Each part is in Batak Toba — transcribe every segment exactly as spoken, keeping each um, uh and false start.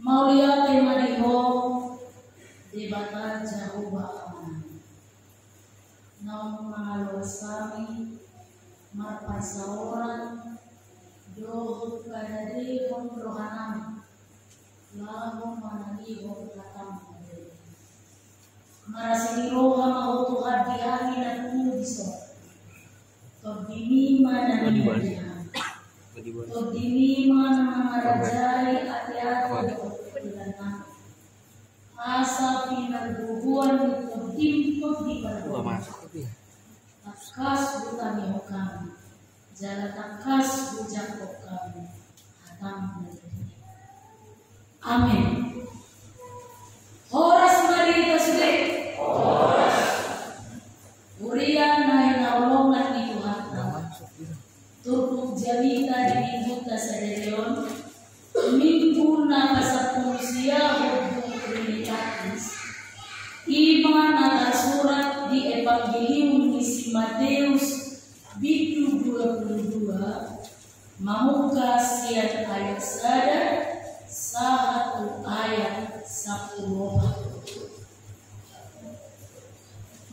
Mauliate ma di Ho Debata Jahowa Amanami, naung mangaloas hami marparsaoran dohot padadehon rohanami laho manangihon hataM. Marasi ni roha ma Ho Tuhan di hami na tung dison. TondiMi ma na minardihan. TondiMi ma na mangarajai ateate dohot pikiran nami. Asa pinargogoan ni TondiM, Tondi pargogoi, tangkas hutangihon hami, jala tangkas hujangkon hami hataM. Amen. Horas ma di hita sude. Horas. Huria na hinaholongan ni Tuhanta, turpuk jamita di Minggunta sadari on, Minggu na pasampulu sia hobbu Trinitatis, i ma na tarsurat di Evangelium ni si Mateus, bindu dua pulu dua, mamungka sian ayat sada sahat tu ayat sampulu opat.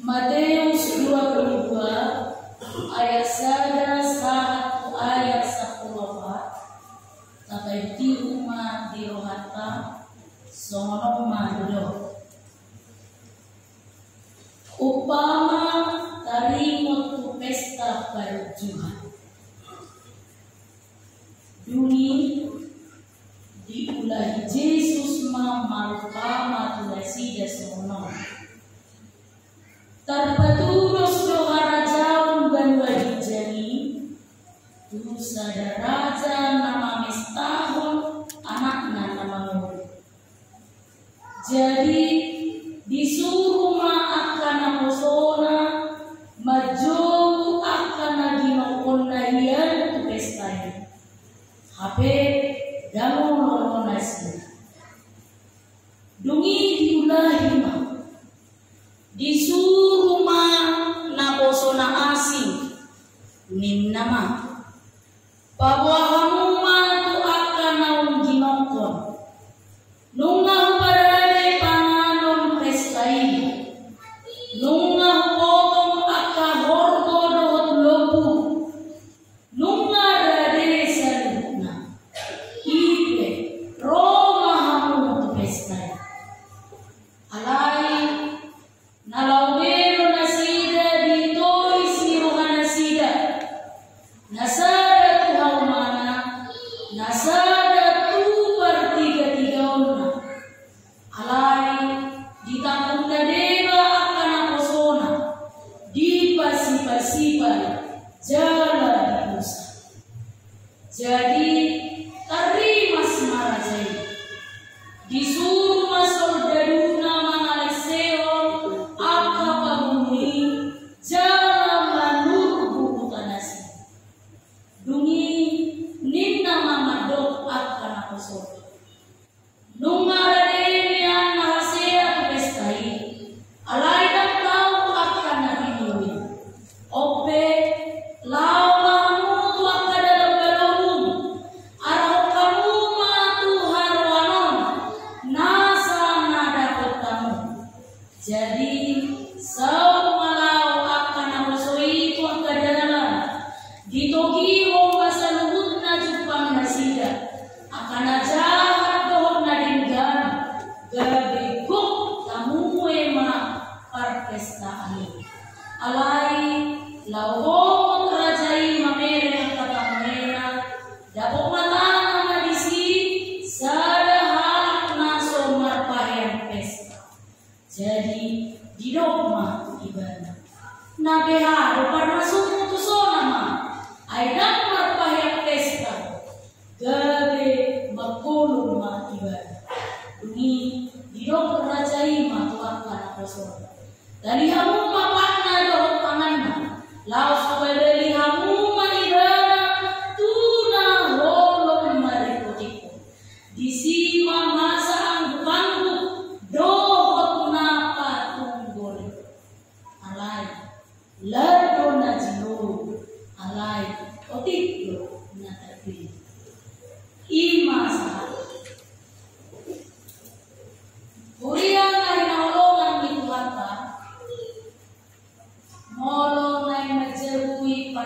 Mateus dua pulu dua ayat sada sahat tu ayat sampulu opat. Tapaihut ma di rohanta, songon on ma didok. Umpama taringot tu pesta parunjuhan. Dung i diulahi Jesus ma marumpama tu nasida songon on. Tarpatudos do harajaon banua ginjang i tu sada raja na mamestahon anakna na mangolu. Jadi disuru ma angka naposona manjou angka na ginongkonna hian tu pesta i. Hape ndang olo nasida. Dung i diulahi ma. Disuru ma naposona asing, ninna ma: Paboa hamu ma tu angka naung ginongkon. Nunga huparade panganon pesta i. Nunga hupotong angka horbo dohot lombu. Nunga rade saluhutna. I pe, ro ma hamu tu pesta i. Alai na laho be do nasida di tois ni rohanasida, na sada tu haumana, na sada tu partigatigaonna. Alai ditangkupna deba angka naposona, dipasipasipa jala dibusa. Jadi tarrimas ma raja i. Disuru ma soldaduna mangalesehon angka pabunu i jala manurbu huta nasida. Dung i ninna ma mandok angka naposona: Nunga rade nian na hasea tu pesta i, alai ndang tau angka na binuhon i. On pe, laho ma hamu tu angka dalan balogum, arahon hamu ma tu haroan on nasa na dapot hamu. Jadi saur ma laho angka naposo i tu angka dalan, ditogihon ma saluhutna jumpang nasida, angka na jahat dohot na denggan, gabe gok tamue ma parpestaan i. Alai laho bongot raja i mamereng angka tamuena, dapot ma tangan na disi sada halak na so marpahean pesta. Jadi didok ma tu ibana: Na beha do parmasukmu tu sona ma, ai ndang marpahean pesta. Gabe mangkolom ma ibana. Dung i didok raja i ma tu angka naposona: Dali hamu ma patna dohot panganna, laos padali hamu ma ibana tu na holom maringkotingkot. Disi ma masa anggupangguk dohot na patunggori. Alai lan do na jinoro, alai otik do na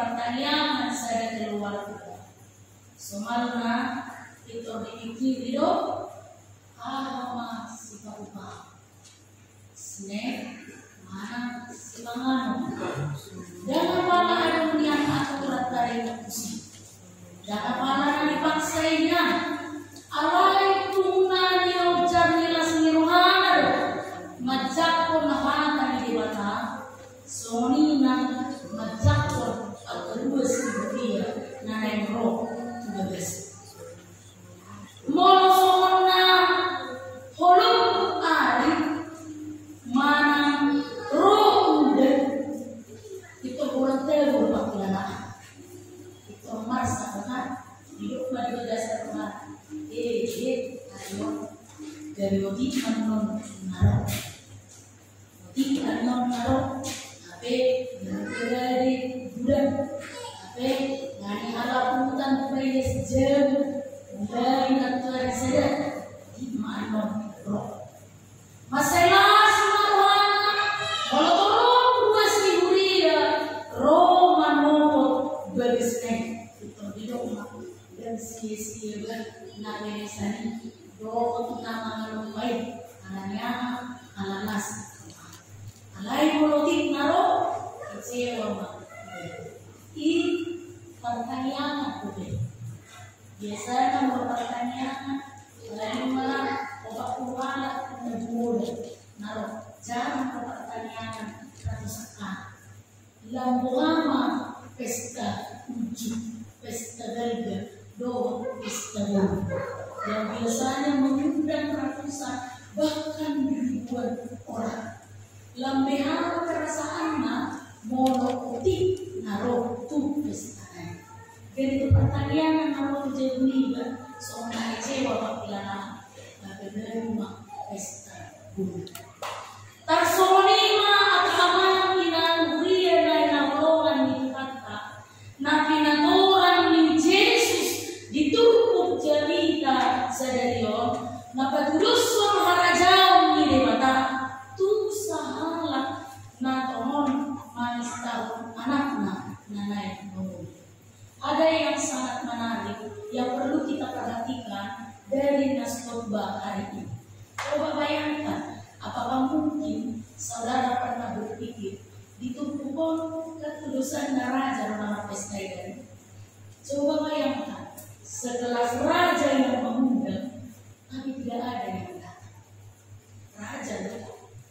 Partangiangan sada keluarga. Somalna, pintor dipikiri do, aha ma sipaupahon. Snack manang sipanganon. Ndang apala adong nian aturan taringot tusi. Ndang apala na dipaksa i nian. Alai tung na niojar ni las ni rohana do manjangkon hata ni Debata, songon i na manjangkon angka ruas ni huria na naeng ro tu bagas. Molo songon na holong ari manang ro udan, pintor borat tabo pangkilanaan. Pintor marsak kan, didok ma di bagasan ma, eh, eh, ayo, gabe otik annon na ro. Otik annon na ro, hape nunga di gudang, hape nunga di halaputan tu baias jabu, mulai nantuari sada, otik ma annon ro. Mansai las ma rohana, molo torop ruas ni huria ro manopot bagasna i. Pintor didok ma, ndang sia-sia be na menesan i dohot na mangalompa i, ala ni aha? Ala las. Alai molo otik na ro, kecewa ma. I partangiangan dope. Biasana molo partangiangan, paling ma opat pulu halak na boru na ro, jarang do partangiangan ratusan halak. Lam boha ma pesta unjuk, pesta balga, dohot pesta boru. Yang biasanya mengundang ratusan, bahkan ribuan orang. Lam beha perasaanna molo otik na ro tu pesta i. Jadi tu partangiangan na ro tu jabu niba, songon na kecewa pangkilanaan, na benar ma pesta boru. Tarsongon i ma angka amang inang huria na hinaholongan ni Tuhanta, na pinatoran ni Jesus di turpuk jamita sadari on, na patudushon harajaon ni Debata tu sahalak na tongon manistahon anakna na naeng mamuli. Ada yang sangat menarik yang perlu kita perhatikan dari nas khotbah hari ini. Coba bayangkan, apakah mungkin saudara pernah berpikir, di turpuk on kan tudosan na raja ro na marpesta i? Coba bayangkan, sekelas raja yang mengundang, tapi tidak ada yang datang. Raja do.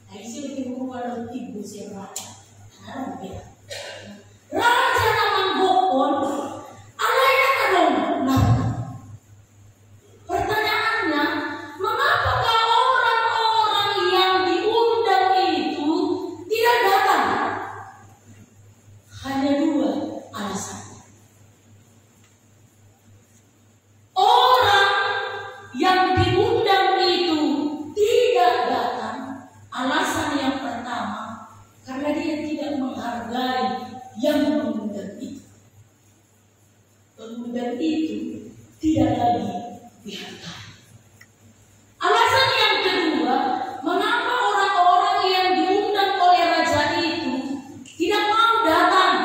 Ai ise do timbul pada timbul si raja. Ada mungkin. Raja na manggokhon, alai ndang adong na ro. Pertanyaannya, mengapakah orang-orang yang diundang itu tidak datang? Hanya dua alasannya. Orang yang diundang itu tidak datang, alasan yang pertama, karena dia tidak menghargai yang mengundang itu. Pengundang itu tidak lagi dihargai. Alasan yang kedua, mengapa orang-orang yang diundang oleh raja itu tidak mau datang,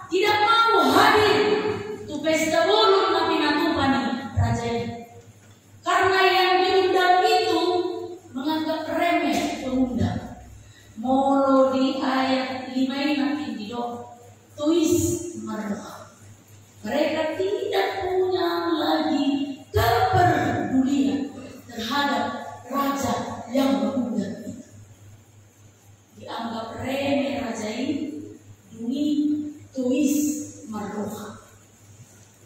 tidak mau hadir tu pesta bolon na pinatupa ni raja i? Karena yang diundang itu menganggap remeh pengundang. Molo di ayat lima i nangkin didok, tois marroha. Mereka tidak punya lagi kepedulian terhadap raja yang mengundang itu. Dianggap remeh raja i, dung i tois marroha.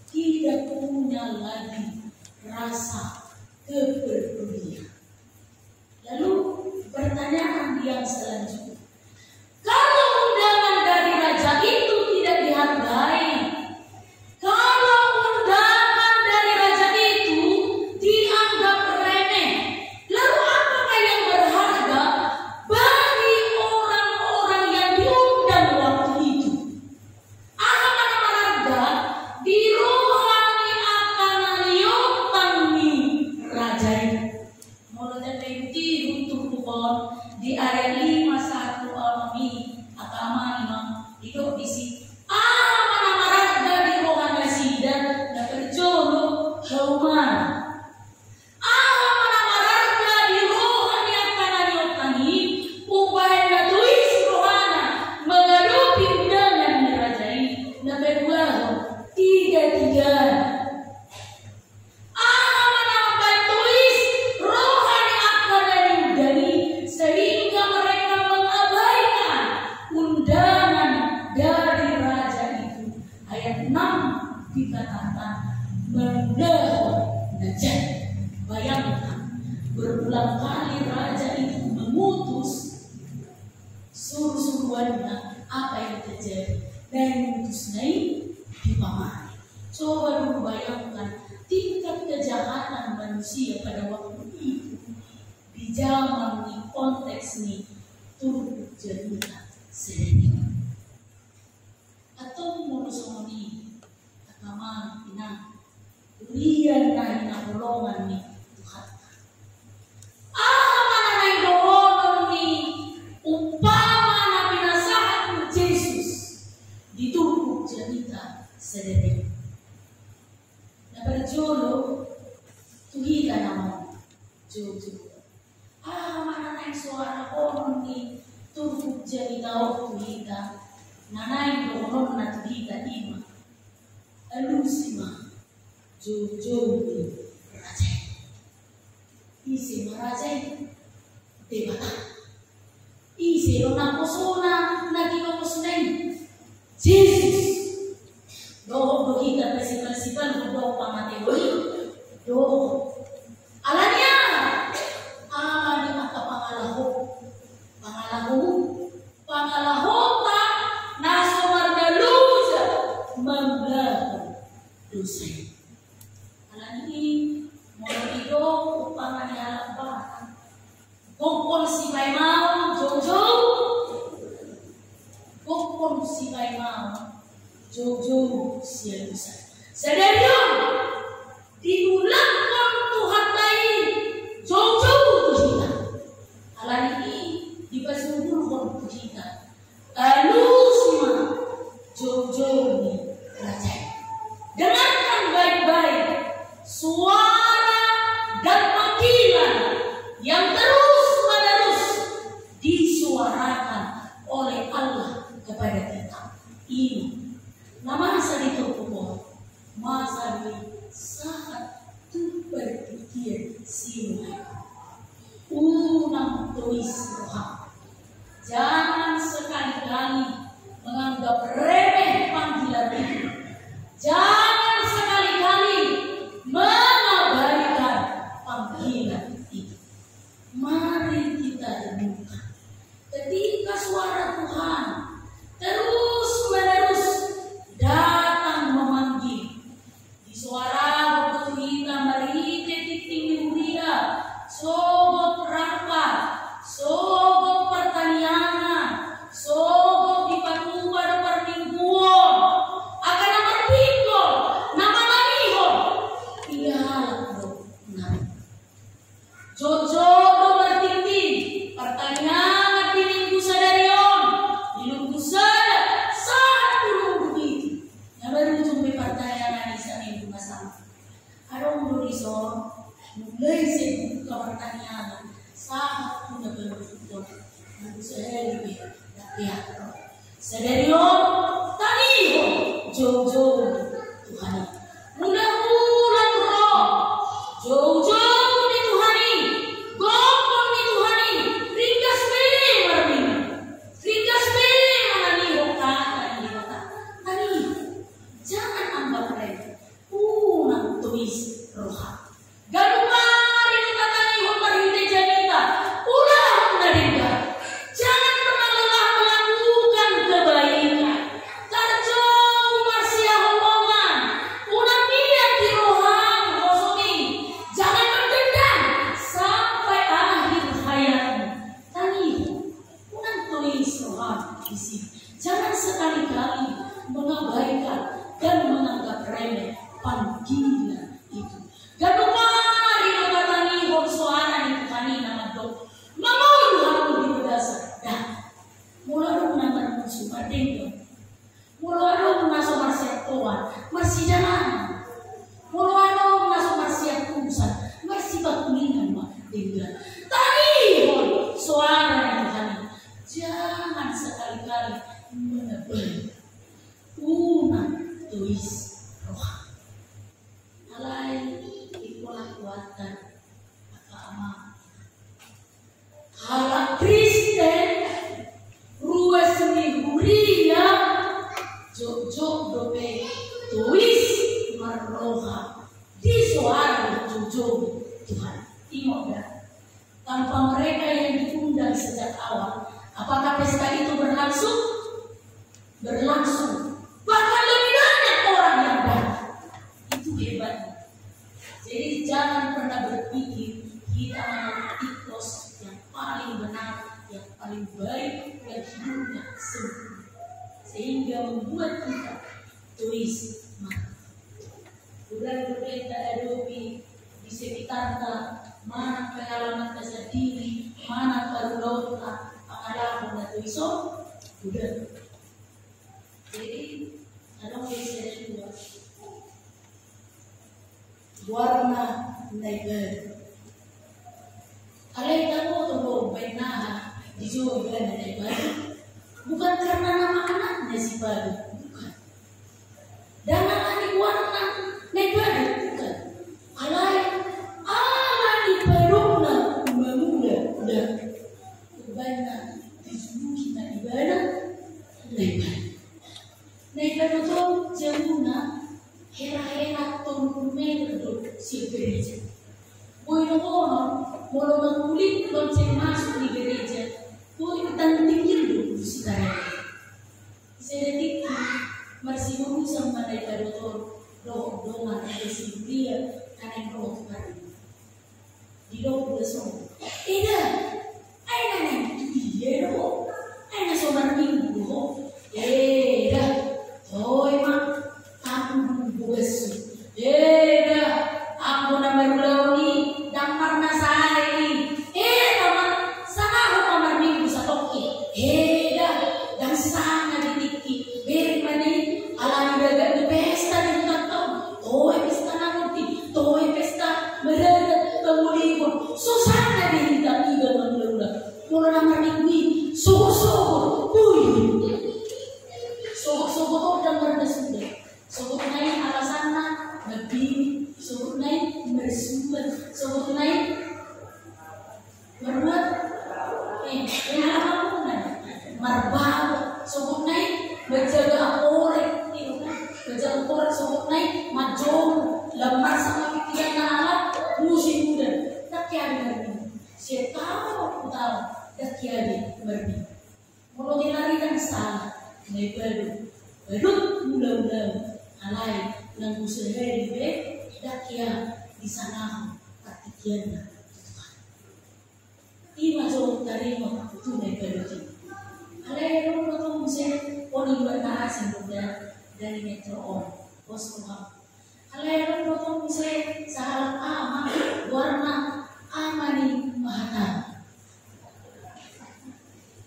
Tidak punya lagi rasa kepedulian. Lalu pertanyaan yang selanjutnya, kalau undangan dari raja itu tidak dihargai, kalau undangan dari raja itu dianggap remeh, lalu apakah yang berharga bagi orang-orang yang diundang waktu itu? Aha ma na mararga di roha ni angka na niontang ni raja i? dikatakan mengundang raja. Bayangkan, berulang kali raja itu mengutus suruh-suruhannya, apa yang terjadi? Dan mengutus naik di paman. Coba dulu bayangkan tingkat kejahatan manusia pada waktu itu di zaman ni konteks ni turpuk jamita sadari on. Atau molo songon i, angka amang inang, huria na hinaholongan ni Tuhanta. Aha ma na naeng dohonon ni umpama na pinasahat ni Jesus di turpuk jamita sadari on? Na parjolo, tu hita na mau, jujur. Aha ma na naeng soarahonon ni turpuk jamita on tu hita? Na naeng dohononna tu hita i ma: Alusi ma joujou ni raja i. Ise ma raja i? Debata. Ise do naposona na tinopos na i? Jesus. Dohot do hita, festival-festival do, dohot pangatehon i, dohot. Alani aha? Alani angka pangalaho, pangalaho, pangalahonta na so mardalan mangulahon dosa i. Alani i, molo didok umpama ni halak Batak, gokhon sipaima on joujou. Gokhon sipaima on joujou sialusan. Sadari on, diulahon Tuhanta i joujou tu hita. Alani i, dipasundulhon tu hita: Alusi ma joujou ni raja i. Dengarkan baik-baik suara dan panggilan yang terus-menerus disuarakan oleh Allah kepada kita. Ini na masa di turpuk on, masa ni sahat tu partingkian sinuaeng. Unang tois roham. Jangan sekali-kali menganggap remeh panggilan itu. Jangan sekali-kali mengabaikan panggilan itu. Mari kita renungkan. Ketika suara Tuhan terus-menerus datang memanggil, disoarahon tu hita marhite tingting ni huria, sogot rapat, sogot partangiangan, sogot di patupa do parmingguon, angka na marpinggol, na manangihon, dialap do na jotjot do martingting partangiangan di Minggu sadari on, di Linggu sada sahat tu Linggu pitu. Na marujung pe partangiangan i saminggu ma sangkap. Adong do dison, mulai sian buka partangiangan sahat tu na paluhuthon, Minggu sahali pe. Sadari on, tangihon joujou ni Tuhan i. Mula-mula ro joujou ni Tuhan i, gokhon ni Tuhan i, ringgas be marnida. Ringgas be manangihon hata ni Debata. Tangihon. Jangan anggap remeh. Unang tois roham. Ganup ari do tatangihon marhite jamita, ulahon na denggan. Jangan pernah lelah melakukan kebaikan. Tarjou marsihaholongan. Unang mian di roham hosomi. Jangan mendendam sampai akhir hayatmu. Tangihon. Unang tois roham disi. Jangan sekali-kali mengabaikan dan menganggap remeh panggilan itu. Ganup ari do tatangihon soara ni Tuhan i na mandok: Mangolu hamu di bagasan. Dah. Molo adong na marmusu, mardenggan. Molo adong na so marsiantoan, marsidalan. Molo adong na so marsiantusan, marsipakulinan ma denggan. Tangihon soara ni Tuhan i. Jangan sekali-kali mengabaikan. Unang tois roham. Tuhan. Di suara jojo Tuhan. Tengok dah. Tanpa mereka yang diundang sejak awal, apakah pesta itu berlangsung? Berlangsung. Bahkan lebih banyak orang yang datang. Itu hebatnya. Jadi jangan pernah berpikir kita memang tipe yang paling benar, yang paling baik, yang hidupnya sempurna. Sehingga membuat kita egois mati. Udah berbeda adopi di sekitarta, mana pengalamanta sandiri, mana parulaonta, pangalaman na tuison, udah. Jadi, adong di seri dua. Warna na ibaru. Alai taboto do baen aha dijou ibana na ibaru. Bukan karena nama anaknya si Palu, bukan. Dang alani warna na ibaru, bukan. Alai alani paluanna mamula, da. Ibana dijuluki na ibana na ibaru. Na ibaru do jabuna hera-hera tolu pulu meter do sian gereja. Boi do hono, molo mangkuling lonceng masuk di gereja, boi tanggil do di sitarena. Di sada tingki marsiurusan ma na ibaru on dohot dongan na sihuria, na naeng dohot marminggu. Didok do songon i. Eda, ai na naeng tu dia do ho? Ai na so marminggu do ho? Eda, toe ma, tahu dulu bogasku. Eda, anggo na marulaon i, dang marnasai i. Eda ma, sangahon ma marminggu satongkin. Eda, dang sanga di tingki. Bere ma i, alani gaga ni pesta di hutanta on. Toe pesta na uli, toe pesta marada, pangolihon. So sanga di hita iba mangula-ula. Molo na marminggu i, sogot-sogot, boi. Sogot-sogot on dang marnasuda. Sogot na i alasanna mabini, sogot na i marsuan, sogot na i marbuat, eh, eh, ala marbuat, marbabat, sogot na i manjaga aporek, manjaga aporek, sogot na i manjou, lam marsak ma pikiranna ala musim udan, dang hea be marminggu. Sian taon tu taon, dang hea be marminggu. Molo hea na i dang sala, na ibaru, badut mula-mula, alai nang sahali be, dang hea disangahon partingkianna. I ma jo taringot tu na ibaru i. Alai adong do tong muse, on i buat na asing do da, dari metro on, bos roham. Alai adong do tong muse sahalak ama, goarna Ama ni Mahatau.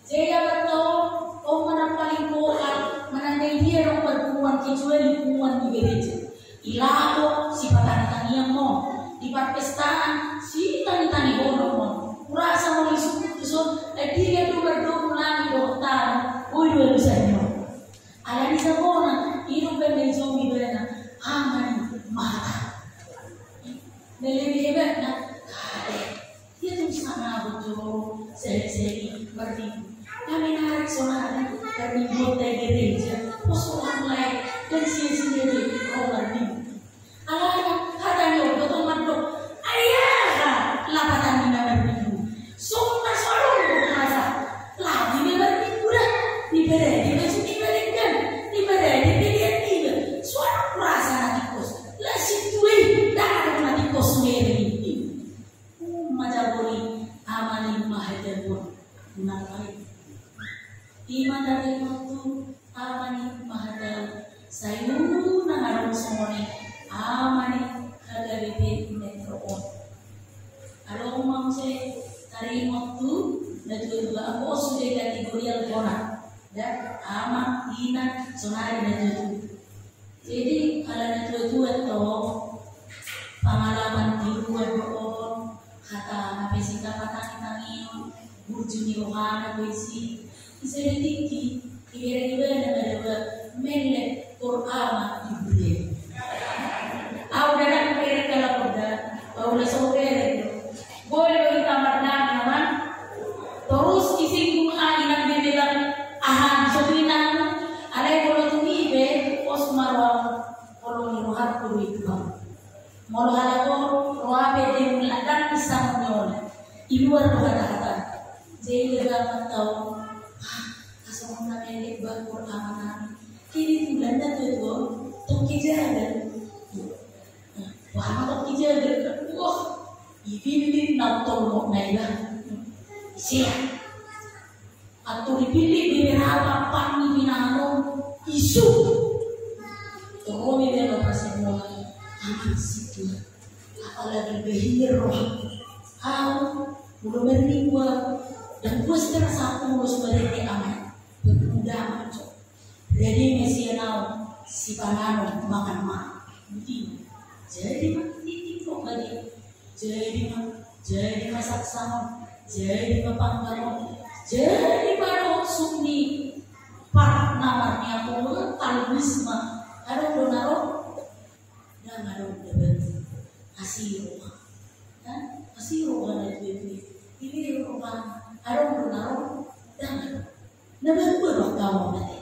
Jadi abanta on, on ma na paling pokok, manang di dia adong parpunguan kecuali punguan di gereja. Di lapo sipatangi-tangian ma on, di parpestaan sitangi-tangihon ma on. Hurasa molo isungkun tuson, eh, dia do mardomu langit dohot tano, boi do alusan ma on. Alani sabona, i do umbahen na dijou ibana Ama ni Mahatau. Na lebih hebatna, ia tung sangahon jo sahali-sahali marminggu. Nami narik sonari marminggu on di gereja, pos roham lae, dang sia-sia be ro marminggu. Alana hata ni on do tong mandok, ai aha lapatan ni na marminggu? Songon na so adong do hurasa lagi be marminggu da, diberedi baju ni balenggan, diberedi pilihan iba, so adong hurasa na tingkos, laos sintua i dang adong na tingkos mereng i. Ima jabu ni Ama ni Mahatau on. Ima taringot tu Ama ni Mahatau, sai unang adong songon i Ama ni H K B P Metro on. Adong ma muse taringot tu natua-tua, anggo on sude kategorial hona. Da, ama, ina, sonari natua-tua. Jadi ala natua-tua tong, pangalaman di rua do on, hata na pe sitapatangi-tangion, burju ni rohana do disi. Di sada tingki, dibereng ibana ma daba, mellek tor ama di huria i. Au da dang hubereng, kalau au da, paula so hubereng do. Boi do hita mardame, amang. Torus disinggung aha, inang, di bebak aha, di sopinan. Alai molo tu i pe, pos ma roham, holong ni rohangku do i tu ho. Molo halak on ro hape di mulak dan bisa mengol. I luar do hata-hata. Jadi dia bilang tahu, ah, asal na melek bakur aman. Kini tulan na tuh, tuh kijaga. Wah, aman tuh kijaga. Wah, ini na tolong na iba. Siap. Atau dipilih di beberapa panggilan isu. Tolong dia lo kasih mulai. Aman sih. Apalagi bahir roha. Au, molo marningua, dan gua sekarang satu molo suaranya aman. Bermuda aman, cok. Jadi mesian au, si panano makan ma. Jadi, jadi ma, titik kok tadi. Jadi ma, jadi ma saksang on. Jadi ma panggang on. Jadi ma dohot sukni. Pak namar ni aku, kalau wisma. Aduh, donaro. Ndang adong daban asi roha. Kan? Asi roha na tuetue. Ini dia roha. Adong do na ro? Ndang adong. Na baru do kamu mate.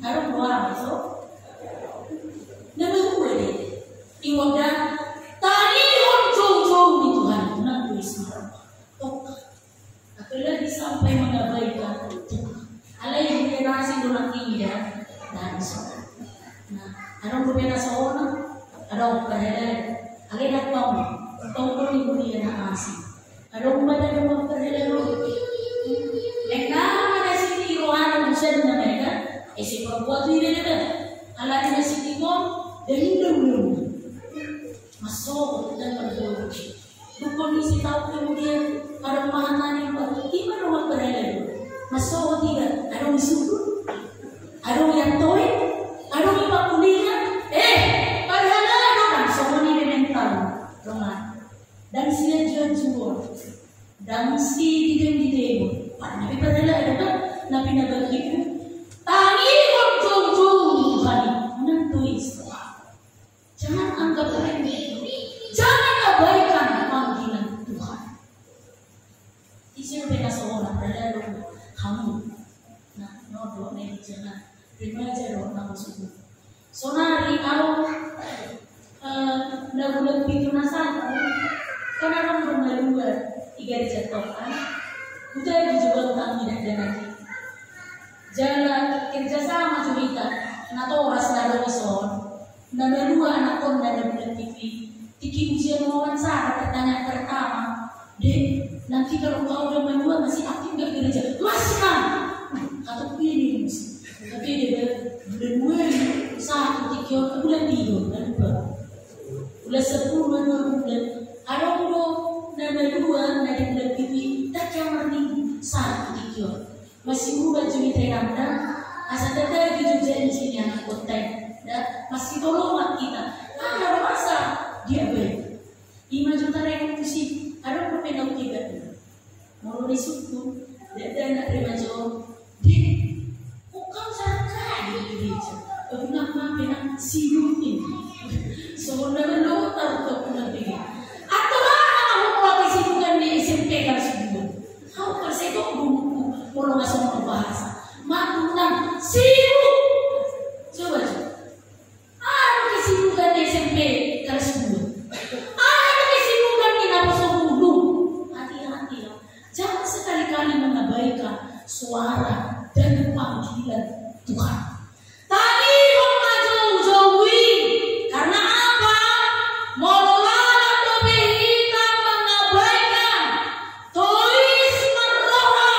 Adong do apa so? Na baru do. Iwak dan tangihon joujou di Tuhan. Nang tulis marah. Toka. Apalagi sampai mengabaikan itu. Alai dia nasi do nang ida. Nah, so. Nah, adong do bena saona. Adong perhelai. Alai dak tong. Tong do ni mulia na asi. Adong bada do perhelai lo. Lengkap mana sini rohana busen na mereka. Isi perbuat ini ada. Alai na sini kok. Dan ini udah. Masuk dan berdoa. Dung kondisi tahu kemudian pada pemahaman yang baru, ima rumah berada dulu. Masuk tidak? Ada yang suruh, ada yang toy, ada yang pakulinya. Eh, padahal ada kan semua ini mental rumah. Dan sia jual-jual. Dan si didem-didem. Pak, nabi padahal ada kan? Nabi nabi itu. Tangihon joujou di Tuhan. Menentu Islam. Jangan anggap remeh. Jangan abaikan panggilan Tuhan. Isi pe na so na berlalu kamu. Nah, nodo ne jangan remaja do na masuk. Sonari au, eh, na bulan pitu na satu. Karena orang bermalu di gereja Tuhan. Udah di Jogja kami dan dan lagi. Jala kerjasama jo hita, natoras na adong ison, na malua anakkon na na bulan pitu i. Tingki ujian wawancara pertanyaan pertama, dek, nanti kalau kau udah malua masih aktif nggak gereja? Masih kan? Kata pilih. Tapi dia bilang, bulan dua ini, satu, tingki on, bulan tiga, bulan dua. Bulan sepuluh, bulan dua, bulan. Adong do, na malua, na di bulan pitu i, tak kamar minggu, satu, tingki on. Masih ubat juri teranda, asa tata gitu janji ni anak kota. Da, masih tolongan kita. Ada masa dia baik. Ima juta rekomendasi, ada perpendau tiga. Mau disukun, dan anak remaja. Di, kok kau salah kali di gereja? Aku nak mampir nak sibuk ini. Sebenarnya lo tahu kau pernah dengar. Atau apa mau pakai sibukan di S M P kan semua? Au perseto buku molo nga songon bahasa. Matunang sibuk. Coba coba. Anu kesibukan di S M P kelas dua. Anu kesibukan di naposo bulu. Hati-hati ya. Jangan sekali-kali mengabaikan suara dan panggilan Tuhan. Tangihon ma joujou i. Karena apa? Molo lalap dope hita mengabaikan, tois marroha,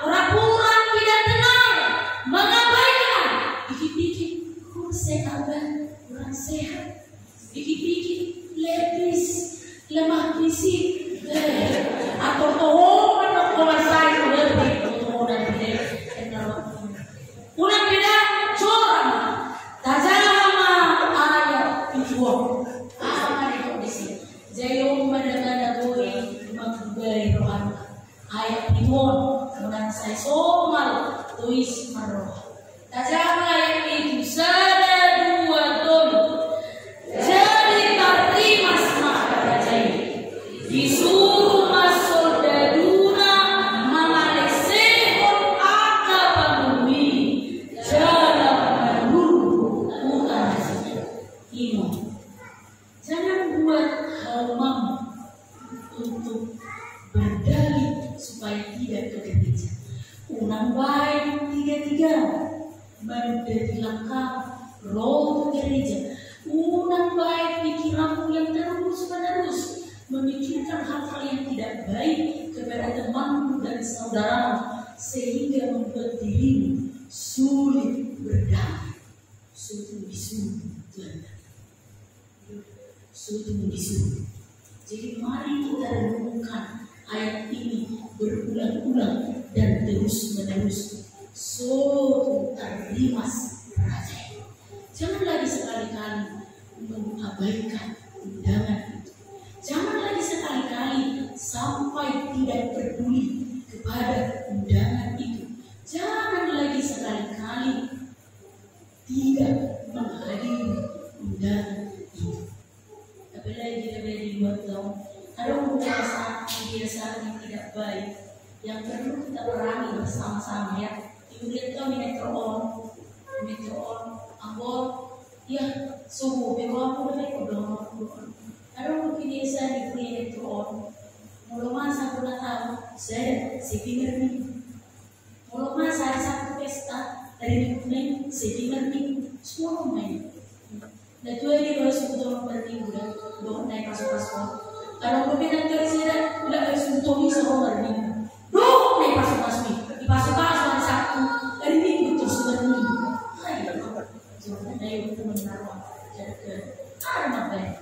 pura-pura tidak dengar, mengabaikan, dikit-dikit, kurang sehat, kurang sehat. Dikit-dikit lepis, lemah fisik. Eh, ator toho manok kolar sai lebih toho dan gede. Unang beda jorang. Tajaha ma ayat pitu on. Aha ma didok disi? Jai on ma dagana boi manggugai rohanta. Ayat pitu on, unang sai somal tois marroha. Tajaha ma ayat pitu, sada, dua, tolu. Jadi tarrimas ma raja i. Disuruh ma soldaduna mangalesehon angka pangolu i. Jala manurung huta na sitio. Ima. Jangan buat haumam untuk berdalih supaya tidak ke gereja. Unang baen tiga-tiga mandalihon ro tu gereja. Unang baen pikiranmu yang terus-menerus memikirkan hal-hal yang tidak baik kepada temanmu dan saudaramu, sehingga membuat dirimu sulit berdamai. Sotung disuruh Tuhan. Sotung disuruh. Jadi mari kita renungkan ayat ini berulang-ulang dan terus-menerus. Sotung tarrimas raja i. Jangan lagi sekali-kali mengabaikan undangan itu. Jangan lagi sekali-kali sampai tidak peduli kepada undangan itu. Jangan lagi sekali-kali tidak menghadiri undangan itu. Apalagi kita berada di luar tahun, ada kebiasaan, kebiasaan yang tidak baik yang perlu kita perangi bersama-sama, ya. Kemudian kami metro on, metro on, ambon, ya, subuh, bebo aku udah metro on. Ada kebiasaan di metro on. Molo masa pernah tahu, saya, saya tinggal di Molo masa hari Sabtu pesta, hari Minggu nai, segi hari Minggu, suruh main. Na tuai di bawah subuh tolong hari Minggu dah, dohot nai pasu-pasu. Kalau gue bilang ke saya, udah hari Sabtu bisa hari Minggu. Dohot nai pasu-pasu ni, di pasu-pasu hari Sabtu, hari Minggu terus hari Minggu. Ayo, jangan ayo teman naruh, jadi ke, karena baik.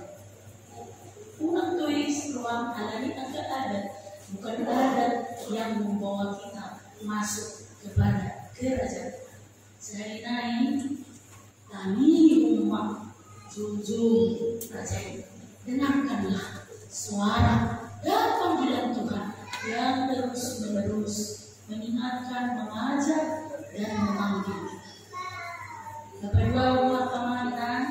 Unang tois roham ala ni angka adat, bukan adat yang membawa kita masuk kepada kerajaan. Sahali nai, tangihon ma, junjung raja i. Dengarkanlah suara dan panggilan Tuhan yang terus-menerus mengingatkan, mengajak, dan memanggil kita. Napadua on ma, amang inang,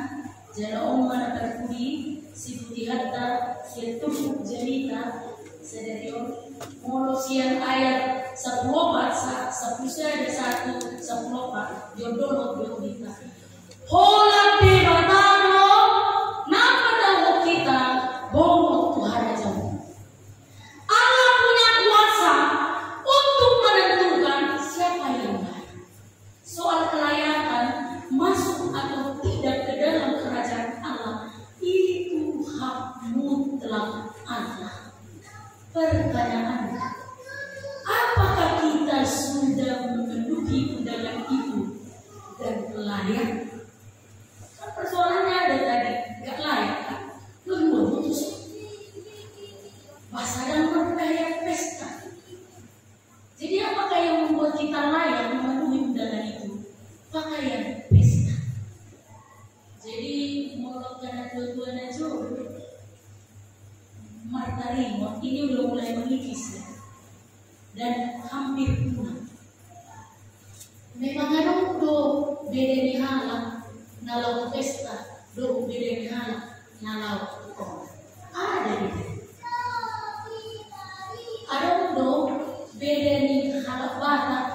jala on ma na parpudi, siputihonta, sian turpuk jamita sadari on. Molo sian ayat sampulu opat, sa-, sampulu sada, satu, sampulu opat, jolo dohot do hita. Holan Debata do na patauhon hita bongot tu harajaon. Allah punya kuasa untuk menentukan siapa yang layak. Soal kelayakan masuk atau tidak ke dalam kerajaan Allah, itu hak mutlak Allah. Pertanyaannya, apakah kita sudah memenuhi undangan itu dan layak? Kan persoalannya ada tadi, nggak layak kan? Lu dua putus. Pas ada orang kayak pesta. Jadi apakah yang membuat kita layak memenuhi undangan itu? Pakaian pesta. Jadi molo angka na tua-tua na jolo martaringot, ini udah mulai mengikis ya. Dan hampir punah. Memang adong do beda ni halak na laho pesta dohot beda ni halak na laho tu tonga. Ada beda. Adong do beda ni halak Batak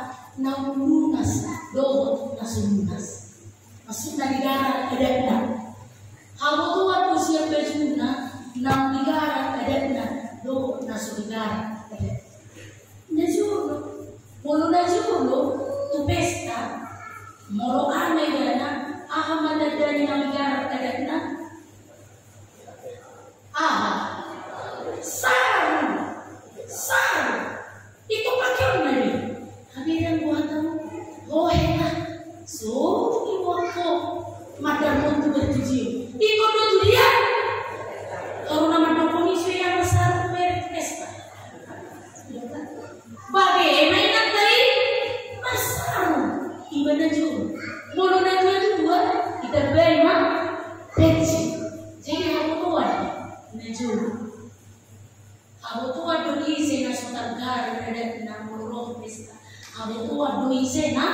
na umlunas dohot na so lunas. Maksudna digarar adatna. Habotoan do sian bajuna naung digarar adatna dohot na so digarar adatna. Na jolo, molo na jolo tu pesta, molo aha ma ibana, aha ma tanda ni naung digarar adatna? Aha? Sarung. Sarung. Ito pakeonna do i. Hape dang boha tahu. Hohe lah. So tu iwakko. Madam untuk bertujuh. Ito do tu dia. Kalau nama dokon isu yang besar, merek pesta. Bage ma inanta i marsarung. Iba na jolo. Molo na tua-tua, itambai ma peci. Jadi habotoan na jolo. Habotoan do ise na so targarar adatna molo ro pesta. Habotoan do ise na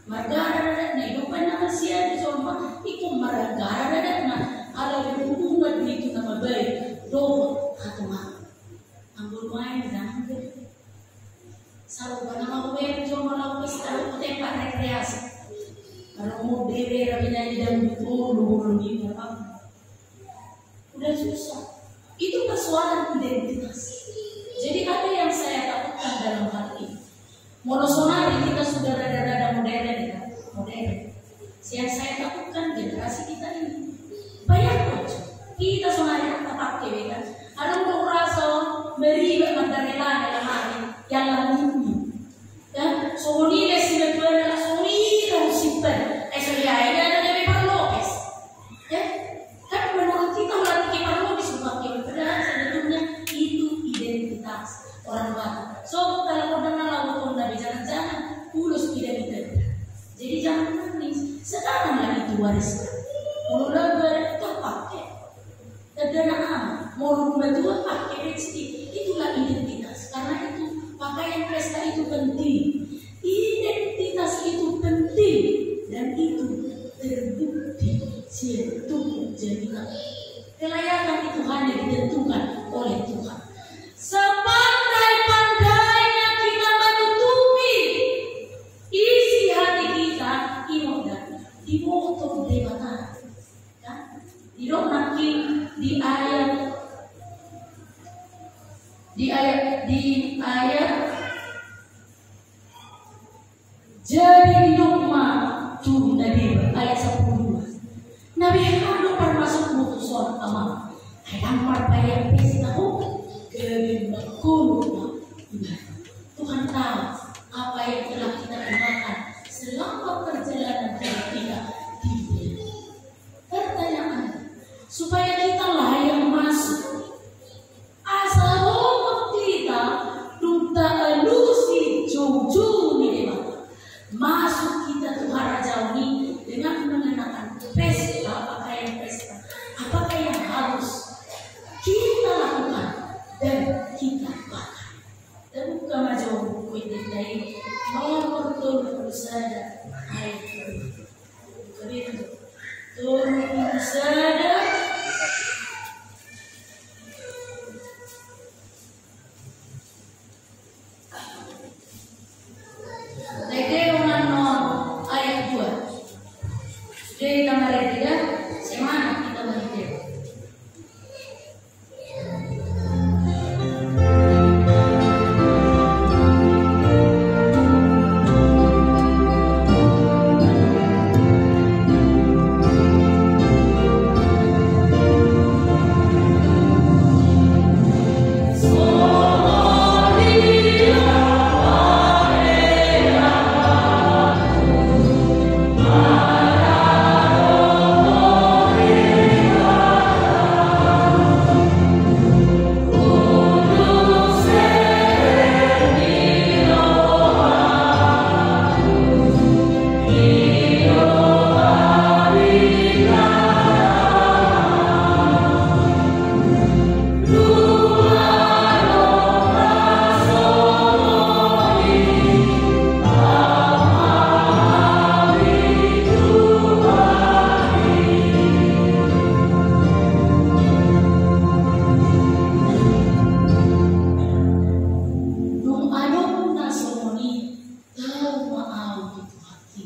margarar adatna. Ido pe na marsian di jolma, ingkon margarar adatna. Ala do hubungan do itu na mabaen dohot hatongaton. Anggo nuaeng dang. Sarupa nama hubaen jolma laho pesta, laho tempat rekreasi. Kalau mau bere rapi nyanyi dangdut, oh, lu, lu, lu, lu, apa? Udah susah. Itu persoalan identitas. Jadi ada yang saya takutkan dalam hal ini. Molo sonari kita sudah rada-rada modern, ya, modern. Yang saya takutkan generasi kita ini. Bayangkan, kita sonari apa pakai, ya kan? Ada udah rasa meriba, mata rela, rela mati, yang lalu ini. Ya, songon i do si natuana, songon i do si pe. Eh, songon i do na gabe parlopes. Ya, kan menurut kita, ulah tike parlopes, ulah tike, padahal sebetulnya itu identitas orang Batak. So, kalau kau dengar lagu kau nabi, jangan-jangan ulos tidak itu. Jadi jangan menangis. Sekarang lah itu wariskan. Kalau lagu itu pakai. Tanda na aman, molo matua pakai peci, itulah identitas. Karena itu, pakaian pesta itu penting. Identitas itu penting. Dan itu terbukti sian tubuh jamita. Kelayakan itu hanya ditentukan oleh Tuhan. Sepandai-pandainya kita menutupi isi hati kita, ingkon diboto Debata. Kan? Didok nangkin di ayat, di ayat, di ayat, jadi didok ma tu na deba, ayat sampulu dua. Na beha do parmasukmu tu son, Amang. Ai ndang marpadan pesta ho, gabe mangolu ma ibana. Tuhan tahu apa yang telah kita kenakan selama perjalanan hidup kita di dunia. Pertanyaan, supaya kita layak masuk. Asa ro ma hita dung taalusi joujou ni Debata. Masuk kita tu harajaon i dengan mengenakan pesta, pakaian pesta. Apakah yang harus kita lakukan dan kita pakai? Tabuka ma jo buku Ende ta i, nomor tolu pulu sada, ayat tolu. Buka Ende. Tolu pulu sada. Ende, ulang no ayat dua. Sude hita marende, semangat hita marende. Dung adong na songon i, tau ma ahu tu Tuhanki,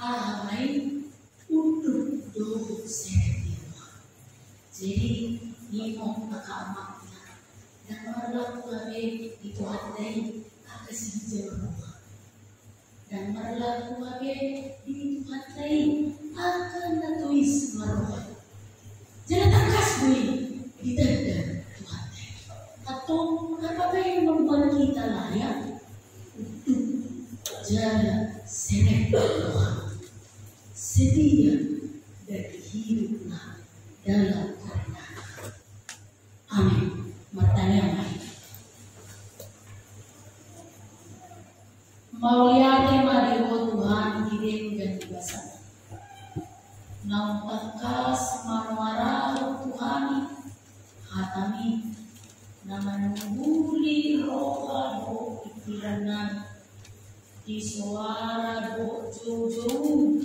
aha ma i, unduk dohot serep ni roha. Jadi, ninna angka amang inang, ndang marlaku hape di Tuhanta i angka sihujal roha. Ndang marlaku hape di Tuhanta i angka na tois ma roha. Jala tangkas do i ditanda Tuhanta i. Antong, apakah yang membuat kita layak? Unduk jala serep roha. Setia dan hiduplah dalam kerendahan. Amin. Martangiang ma hita. Mauliate ma di Ho Tuhan di denggan ni basaM. Naung tangkas manoarahon tu hami hataMi, na manunguli roha dohot pingkirannami, di soara dohot joujoum,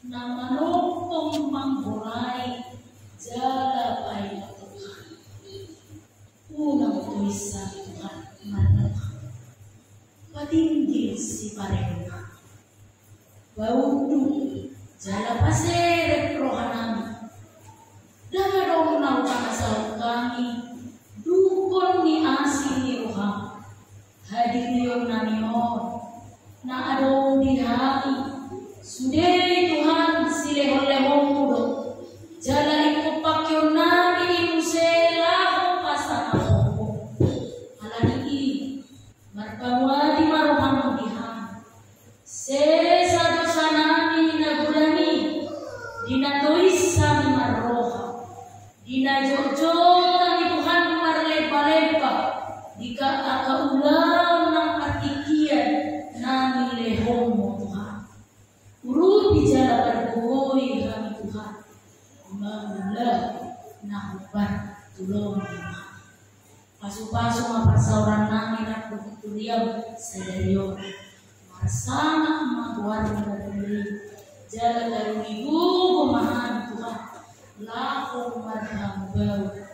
na manongtong manggolai jala paingothon hami. Unang tois hami Tuhan mardoa. Patinggil sipareonNa. Paunduk jala paserep rohanami. Ndang adong na hupangasa Di na tois hami marroha, di na jotjot hami Tuhan marlembalemba di angka ulaon nang partingkian na nilehonmu Tuhan. Urupi jala pargogoi hami Tuhan, mangula na hombar tu lomo hami. Pasupasu ma parsaoran nami rap tu huriam sadari on. Marsangap ma goarmu na mulia i, jala taruli gogo ma hami Tuhan, laho marhamubaon